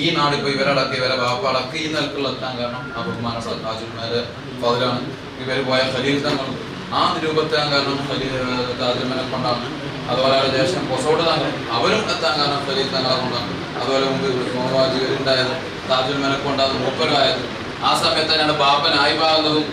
ഈ നാട് ഇപ്പൊ ഇവരടക്കം ഇവരെ ബാപ്പ അടക്കം ഈ നിലക്കുള്ള എത്താൻ കാരണം ആ ബഹുമാനപ്പെട്ട താജുൽമാരെ ഫളാണ്. ഇവർ പോയ ഖലീൽ തങ്ങളും ആ രൂപത്താൻ കാരണം ഖലീൽ താജുൽമാനെ കൊണ്ടാണ്. അതുപോലെ ദേശം പൊസോട് തങ്ങളും അവരും എത്താൻ കാരണം ഖലീൽ തങ്ങളെ കൊണ്ടാണ്. അതുപോലെ മുമ്പ് ഉണ്ടായത് താജുൽമാനെ കൊണ്ടാണ് മൂപ്പരായത്. ആ സമയത്ത് തന്നെയാണ് ബാപ്പൻ ആയിഭാകുന്നതും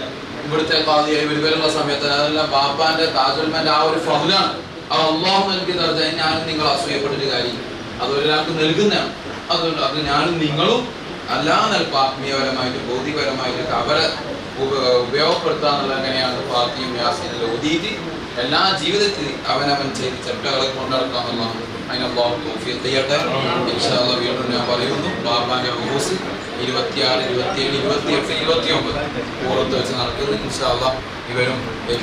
ഇവിടുത്തെ ഖാദിയായി ഇവരുള്ള സമയത്ത്. അതെല്ലാം ബാപ്പാന്റെ താജുൽമാന്റെ ആ ഒരു ഫളാണ്. അത് അള്ളാഹു നൽകിയ ദർജ. ഞാനും നിങ്ങൾ അസൂയപ്പെട്ടിട്ട് കാര്യമില്ല, അത് ഒരാൾക്ക് നൽകുന്നതാണ്. അതുകൊണ്ട് അത് ഞാനും നിങ്ങളും എല്ലാ നിലക്കും ആത്മീയപരമായിട്ടും ഭൗതികപരമായിട്ടൊക്കെ അവരെ ഉപയോഗപ്പെടുത്താന്നുള്ള എങ്ങനെയാണ് ഫാത്തിയും യാസീനും ഓതിയിട്ട് എല്ലാ ജീവിതത്തിൽ അവനവൻ ചെയ്ത് ചട്ടകളെ കൊണ്ടിറക്കാന്നുള്ളതാണ്. അതിന് അള്ളാഹു തൗഫീഖ് ചെയ്യട്ടെ. ഇൻഷാ അല്ലാഹ് വീണ്ടും ഞാൻ പറയുന്നു, ബാപ്പാന്റെ ഉറൂസ് 26, 27, 28, 29 പുറത്ത് വെച്ച് നടക്കുന്നു. ഇൻഷാ അല്ലാഹ് ഇവരും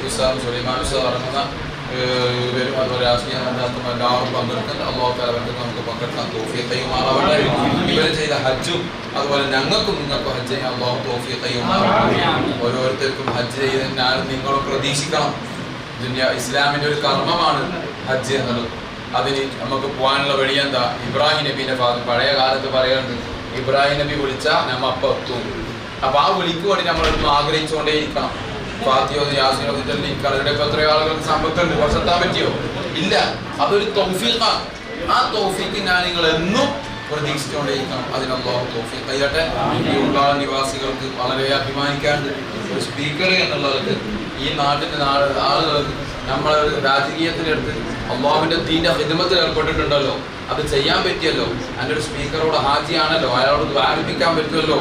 ഉസ്താദും സുലൈമാൻ ഉസ്താദ് അടങ്ങുന്ന ഇവരും അതുപോലെ രാഷ്ട്രീയ നേതാക്കളും എല്ലാവരും പങ്കെടുക്കുന്ന അള്ളാഹു തആല അവർക്ക് നമുക്ക് പങ്കെടുക്കാൻ തൗഫീഖ് ചെയ്യുമാറാവട്ടെ. ഇവർ ചെയ്ത ഹജ്ജും അതുപോലെ ഞങ്ങൾക്കും നിങ്ങൾക്കും ഹജ്ജ് ചെയ്യാൻ അള്ളാഹു തൗഫീഖ് ചെയ്യുമാറാവട്ടെ. ഓരോരുത്തർക്കും ഹജ്ജ് ചെയ്ത് ഞാനും നിങ്ങളും പ്രതീക്ഷിക്കണം. ദുനിയാ ഇസ്ലാമിന്റെ ഒരു കർമ്മമാണ് ഹജ്ജ് എന്നുള്ളത്. അതിന് നമുക്ക് പോകാനുള്ള വഴി എന്താ? ഇബ്രാഹിം നബീന്റെ പഴയ കാലത്ത് പറയുന്നുണ്ട്, ഇബ്രാഹിം നബി വിളിച്ചാൽ നമ്മ അപ്പം എത്തും. അപ്പൊ ആ വിളിക്ക് വേണ്ടി നമ്മളൊന്നും ആഗ്രഹിച്ചുകൊണ്ടേയിരിക്കണം. ഫാത്തിയോ യാസീനോ ഇരിക്കണം. ഇപ്പൊ എത്രയോ ആളുകൾക്ക് സമ്പത്തുണ്ട്, കുറച്ച് എത്താൻ പറ്റിയോ? ഇല്ല. അതൊരു തൗഫീഖാണ്. ആ തൗഫീഖ് ഞാൻ നിങ്ങൾ എന്നും പ്രതീക്ഷിച്ചുകൊണ്ടേയിരിക്കണം. അതിന് അല്ലാഹു തൗഫീഖ് ചെയ്യട്ടെ. ഈ ഉള്ളാള നിവാസികൾക്ക് വളരെ അഭിമാനിക്കാണ്ട് ഒരു സ്പീക്കർ എന്നുള്ളവർക്ക് ഈ നാട്ടിന്റെ ആളുകൾക്ക് നമ്മളെ രാജകീയത്തിനടുത്ത് അള്ളാഹുവിന്റെ ദീന്റെ ഖിദ്മത്തിൽ ഏർപ്പെട്ടിട്ടുണ്ടല്ലോ, അത് ചെയ്യാൻ പറ്റിയല്ലോ, അതിൻ്റെ ഒരു സ്പീക്കറോട് ഹാജിയാണല്ലോ, അയാളോട് ആരംഭിക്കാൻ പറ്റുമല്ലോ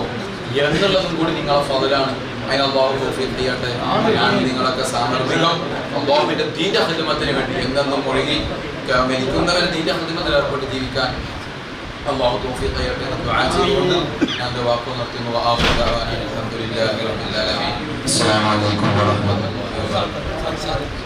എന്നുള്ളതും കൂടി നിങ്ങളെ ഫളലാണ്. അതിന് അള്ളാഹു തൗഫീഖ് ചെയ്യട്ടെ. ഞാൻ നിങ്ങളൊക്കെ സാന്ദർഭികം അള്ളാഹുവിന്റെ ദീന്റെ ഖിദ്മത്തിന് വേണ്ടി എന്തെന്നും മുഴുകി മരിക്കുന്നവരെ ദീന്റെ ഖിദ്മത്തിൽ ഏർപ്പെട്ട് ജീവിക്കാൻ അള്ളാഹു തൗഫീഖ് ചെയ്യട്ടെ എന്ന് ദുആ ചെയ്തുകൊണ്ട് ഞാൻ എൻ്റെ വാക്ക് നിർത്തുന്നു. വആഖിറു ദഅവാന അൽഹംദുലില്ലാഹി റബ്ബിൽ ആലമീൻ. അസ്സലാമു അലൈക്കും വറഹ്മത്തുള്ളാഹി വബറകാതുഹു.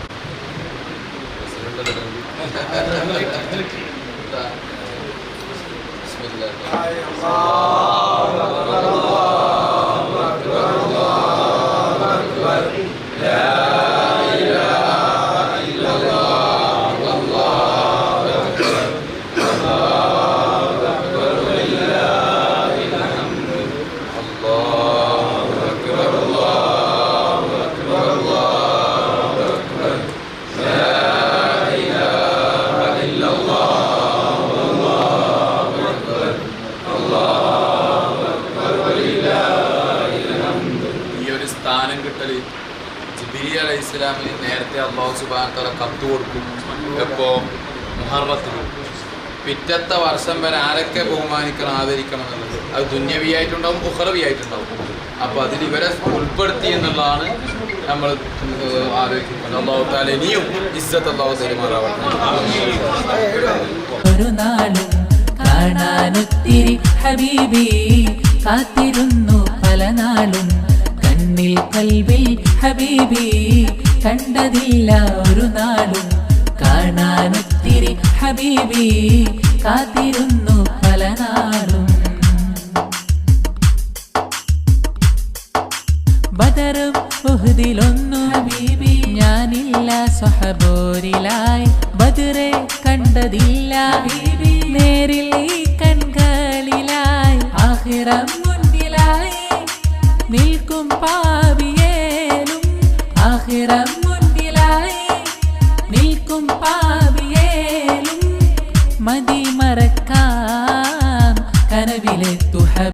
ഇസ്ലാമിന് നേരത്തെ അള്ളാഹു സുബ്ഹാനഹു വ തആല കത്ത് കൊടുക്കും. എപ്പോ? മുഹറത്തിൽ. പിറ്റത്തെ വർഷം വരെ ആരൊക്കെ ബഹുമാനിക്കണം ആദരിക്കണം എന്നുള്ളത് അത് ദുന്യവിയായിട്ടുണ്ടാവും, ഉഖറവിയായിട്ടുണ്ടാവും. അപ്പോൾ അതിൽ ഇവരെ ഉൾപ്പെടുത്തി എന്നുള്ളതാണ് നമ്മൾ ആലോചിക്കുന്നത്. അള്ളാഹു തആല ഇനിയും ഇസ്സത്ത് അള്ളാഹു തരുമാറാവട്ടെ. ഒരു നാളും കാണാനൊത്തിരി ഹബീബി കാത്തിരുന്നു പല നാളും. കണ്ണിൽ കൽവിൽ ഹബീബി കണ്ടതില്ല ഒരു നാളും. കാണാനൊത്തിരി ഹബീബി കാത്തിരുന്നു പല നാളും. ബദറും ഉഹ്ദിലൊന്നു ഹബീബി ഞാനില്ല സ്വഹബോരിലായി. ബദറെ കണ്ടതില്ല ഹബീബി നേരിൽ ഈ കൺകളിലായി. ആഖിറം മുന്നിലായി നിൽക്കും പാവിയേലും, ആഖിറം മുന്നിലായി നിൽക്കും പാവിയേലും മതി മറക്കാം കനവിലെത്തു.